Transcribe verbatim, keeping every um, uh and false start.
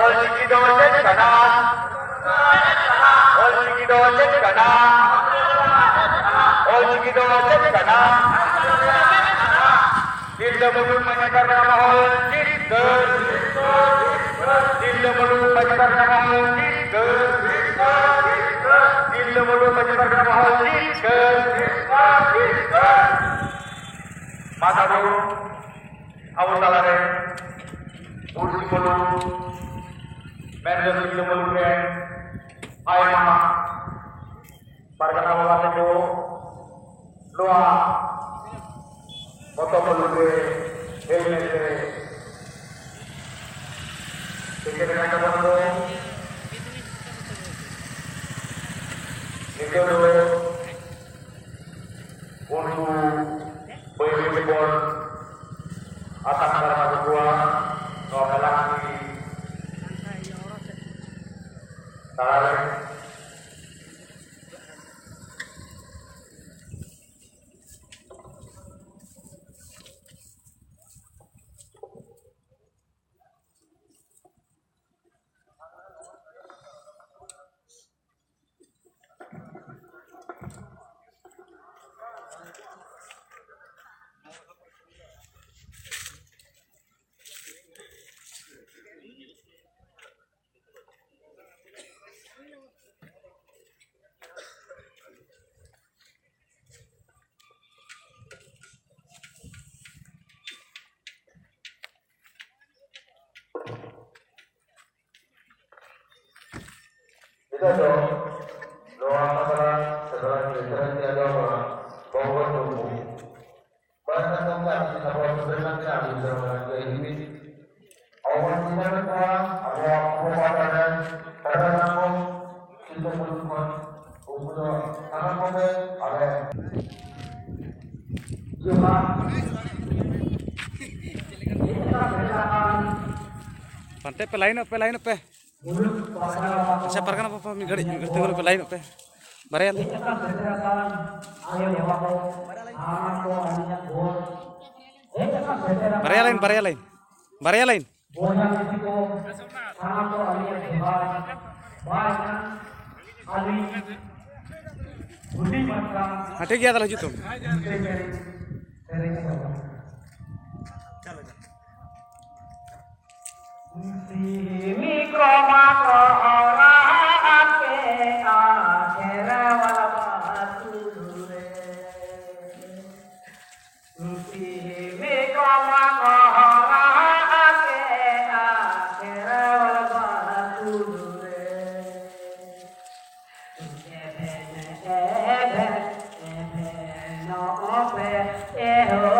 ᱚᱞᱪᱤᱠᱤ ᱫᱚ ᱪᱮᱫ ᱠᱟᱱᱟ? ᱚᱞᱪᱤᱠᱤ ᱫᱚ ᱪᱮᱫ ᱠᱟᱱᱟ? ᱚᱞᱪᱤᱠᱤ ᱫᱚ ᱪᱮᱫ ᱠᱟᱱᱟ? ᱛᱤᱨᱞᱟᱹ ᱢᱩᱞᱩᱠ ᱢᱟᱹᱡᱷᱤ ᱯᱟᱨᱜᱟᱱᱟ ᱢᱚᱦᱚᱞ ᱡᱤᱛᱠᱟᱹᱨ᱾ ᱛᱤᱨᱞᱟᱹ ᱢᱩᱞᱩᱠ ᱢᱟᱹᱡᱷᱤ ᱯᱟᱨᱜᱟᱱᱟ ᱢᱚᱦᱚᱞ ᱡᱤᱛᱠᱟᱹᱨ᱾ ᱛᱤᱨᱞᱟᱹ ᱢᱩᱞᱩᱠ ᱢᱟᱹᱡᱷᱤ ᱯᱟᱨᱜᱟᱱᱟ ᱢᱚᱦᱚᱞ ᱡᱤᱛᱠᱟᱹᱨ᱾ ᱢᱟ ᱛᱟᱵᱚᱱ ᱟᱵᱚ ᱛᱟᱞᱟᱨᱮ ᱯᱩᱲᱥᱤ ᱢᱩᱞᱩᱠ, ᱢᱮᱱᱫᱚ ᱛᱤᱨᱞᱟᱹ ᱢᱩᱞᱩᱠ ᱨᱮ ᱟᱭᱢᱟ ᱯᱟᱨᱜᱟᱱᱟ ᱵᱟᱵᱟ ᱛᱟᱠᱚ ᱱᱚᱣᱟ ᱯᱚᱛᱚᱵ ᱢᱩᱞᱩᱠ ᱨᱮ ᱦᱮᱡ ᱞᱮᱱᱛᱮ ᱥᱮᱴᱮᱨ ᱟᱠᱟᱱ ᱛᱟᱵᱚᱱ ᱫᱚ ᱱᱤᱛᱚᱜ ᱫᱚ ᱩᱱᱠᱩ ᱵᱟᱹᱭ ᱵᱟᱹᱭ ᱛᱮᱵᱚᱱ ᱟᱛᱟᱝ ᱫᱟᱨᱟᱢ ᱟᱹᱜᱩ ᱠᱚᱣᱟ ᱱᱚᱣᱟ ᱢᱮᱞᱟ ᱠᱚ ᱛᱟᱞᱟᱨᱮ᱾ ᱱᱤᱛᱚᱜ ᱫᱚ ᱱᱚᱣᱟ ᱟᱠᱷᱲᱟ ᱥᱮ ᱱᱚᱣᱟ ᱥᱮᱨᱮᱧ ᱛᱮ ᱟᱸᱡᱚᱢᱚᱜᱼᱟ ᱵᱚᱝᱜᱚ ᱴᱩᱰᱩ᱾ ᱢᱟ ᱮᱱᱠᱷᱟᱱ ᱜᱚᱢᱠᱮ, ᱟᱹᱵᱤᱱ ᱥᱟᱯᱲᱟᱣ ᱥᱚᱫᱚᱨ ᱞᱮᱱ ᱠᱷᱟᱱ ᱟᱹᱰᱤ ᱩᱛᱟᱹᱨ ᱢᱟᱨᱟᱝ ᱜᱮ ᱦᱤᱡᱩᱜ ᱵᱤᱱ᱾ ᱟᱵᱚ ᱵᱚᱱ ᱪᱤᱱᱦᱟᱹᱣᱮᱫ ᱠᱚᱣᱟ, ᱟᱵᱚᱣᱟᱜ ᱯᱩᱨᱵᱚ ᱯᱟᱦᱴᱟ ᱨᱮᱱ ᱯᱮᱲᱟ ᱠᱚ, ᱥᱤᱞᱫᱟᱹ ᱯᱩᱨᱩᱞ ᱠᱷᱚᱱ, ᱩᱱᱠᱩ ᱫᱚ ᱥᱟᱱᱟᱢ ᱠᱚᱜᱮ ᱟᱞᱮ ᱡᱚᱦᱟᱨ᱾ ᱯᱟᱱᱛᱮ ᱯᱮ, ᱞᱟᱭᱤᱱᱚᱜ ᱯᱮ, ᱞᱟᱭᱤᱱᱚᱜ ᱯᱮ᱾ ᱟᱪᱪᱷᱟ, ᱯᱟᱨᱜᱟᱱᱟ ᱵᱟᱵᱟ, ᱢᱤᱫ ᱜᱷᱟᱹᱲᱤᱡ, ᱢᱤᱫ ᱜᱷᱟᱹᱲᱤᱡ ᱛᱤᱸᱜᱩᱱ ᱯᱮ, ᱞᱟᱭᱤᱱᱚᱜ ᱯᱮ᱾ ᱵᱟᱨᱭᱟ ᱞᱟᱭᱤᱱ᱾ ᱵᱟᱨᱭᱟ ᱞᱟᱭᱤᱱ, ᱵᱟᱨᱭᱟ ᱞᱟᱭᱤᱱ᱾ ᱵᱟᱨᱭᱟ ᱞᱟᱭᱤᱱ᱾ ᱵᱚᱭᱦᱟ ᱢᱤᱥᱤ ᱠᱚ, ᱥᱟᱱᱟᱢ ᱠᱚ ᱟᱹᱞᱤᱧᱟᱜ ᱡᱚᱦᱟᱨ᱾ ᱵᱟᱭ ᱠᱷᱟᱱ ᱟᱹᱞᱤᱧ ᱦᱩᱰᱤᱧ ᱢᱟᱪᱷᱟ ᱦᱮᱸ, ᱴᱷᱤᱠ ᱜᱮᱭᱟ, ᱛᱟᱦᱞᱮ ᱦᱤᱡᱩᱜ ᱛᱟᱢ᱾ ᱥᱮᱨᱮᱧ ᱥᱮᱨᱮᱧ ᱛᱟᱵᱚᱱ᱾ ᱥᱤᱢᱤ ᱠᱚ ᱢᱟᱠᱚ ᱨᱟᱜ ᱠᱮᱜᱼᱟ ᱠᱷᱮᱨᱣᱟᱞ ᱵᱟᱹᱫᱽ ᱨᱮ᱾ ᱥᱤᱢᱤ ᱠᱚ ᱢᱟᱠᱚ ᱨᱟᱜ ᱠᱮᱜᱼᱟ ᱠᱷᱮᱨᱣᱟᱞ ᱵᱟᱹᱫᱽ ᱨᱮ᱾ ᱮᱵᱷᱮᱱ, ᱮᱵᱷᱮᱱ, ᱮᱵᱷᱮᱱᱚᱜ ᱯᱮ, ᱮᱦᱳ